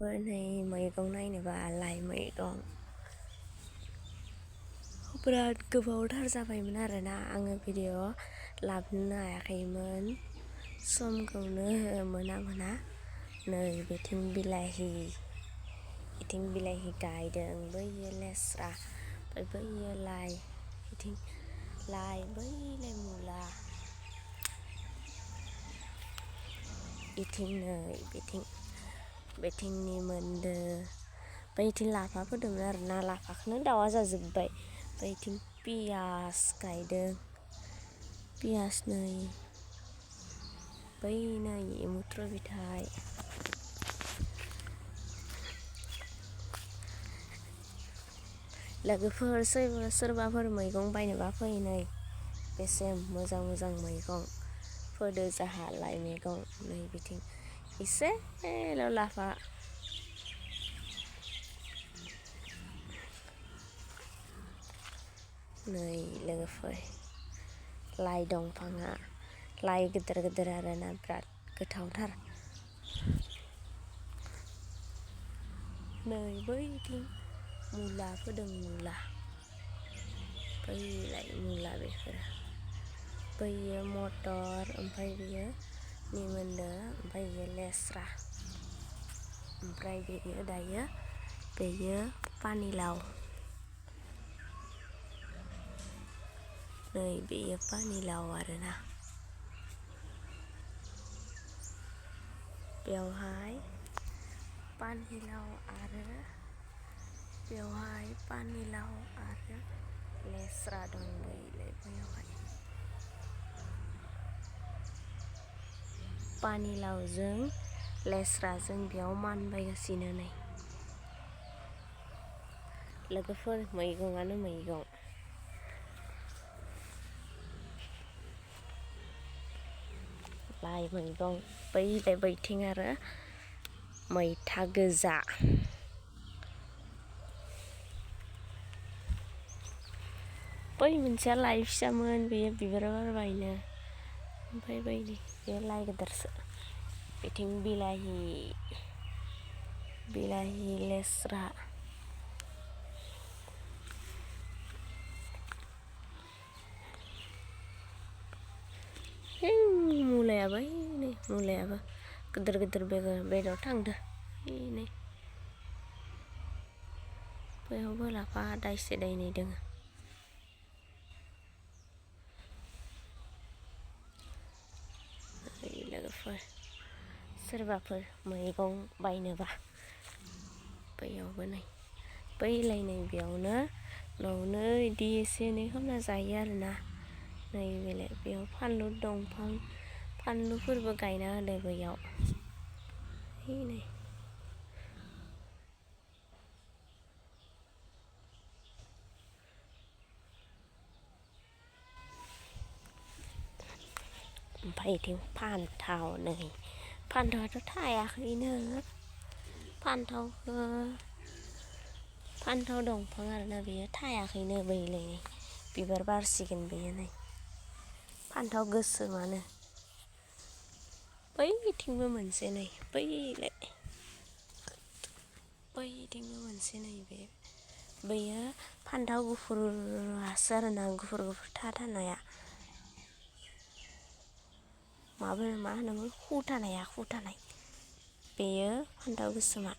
नै मैगं नायनोबा लाइ मैगं बिराद गोबावथार जाबायमोन आरोना आङो भिडिअ लाबोनो हायाखैमोन समखौनो मोना नै बिथिं बिलाहि गायदों बैयो लेस्रा ओमफ्राय बैयो लाइ बिथिं लाइ बैलाय मुला बिथिं नै बिथिंनि मोनदो बैथिं लाफा फोदोंमोन आरोना लाफाखौनो दाउआ जाजोब्बाय बैथिं पियास गायदों पियास नै बै नै मुथ्रु बिथाइ लोगोफोर सोरबाफोर मैगं बायनोबा फै नै बेसे मोजां मैगं फोदो जाहा लाइ मैगं नै बिथिं इसेल' लाफा नै लोगोफोर लाइ दंफाङा लाइ गिदिर आरोना बिराद गोथावथार नै बैथिं मुला फोदों बैलाय मुला बेफोरो बैयो मटर ओमफ्राय बियो निमोनदो ओमफ्राय बियो लेस्रा ओमफ्राय बेयो पानिलाव नै बेयो पानिलाव आरोना बेवहाय पानिलाव आरो लेस्रा दं बैलाय बेयावहाय पानिलावजों लेस्राजों बेयाव मानबायगासिनो नै लोगोफोर मैगंआनो मैगं लाइ मैगं बैथिं आरो मैथा गोजा बै मोनसेया लाइ फिसामोन बेयो बिबार बारबायनो ओमफ्राय बैनि बे लाइ गिदिरसो बिथिं बिलाहि लेस्रा मुलायाबो गिदिर बेदर थांदो नै बैयावबो लाफा दाइसे दाइनै दोङो लोगोफोर सोरबाफोर मैगं बायनोबा बैयावबो नै बैलायनै बेयावनो न'आवनो इदि एसे एनै खालामना जायो आरोना नै बेलाय बेयाव फानलु दंफां फानलुफोरबो गायना होदो बैयाव नै ओमफ्राय बिथिं फान्थावाथ' थायाखैनो फान्थाव दंफां आरोना बेयो थायाखैनो बैलाय बिबार बारसिगोन बेयो नै फान्थाव गोसोमानो बैथिंबो मोनसे नै बैथिंबो मोनसे नै बैयो फान्थाव गुफुरासो आरोना गुफुर थानाया मा होनोमोन खु थानाय बेयो फान्थाव गोसोमा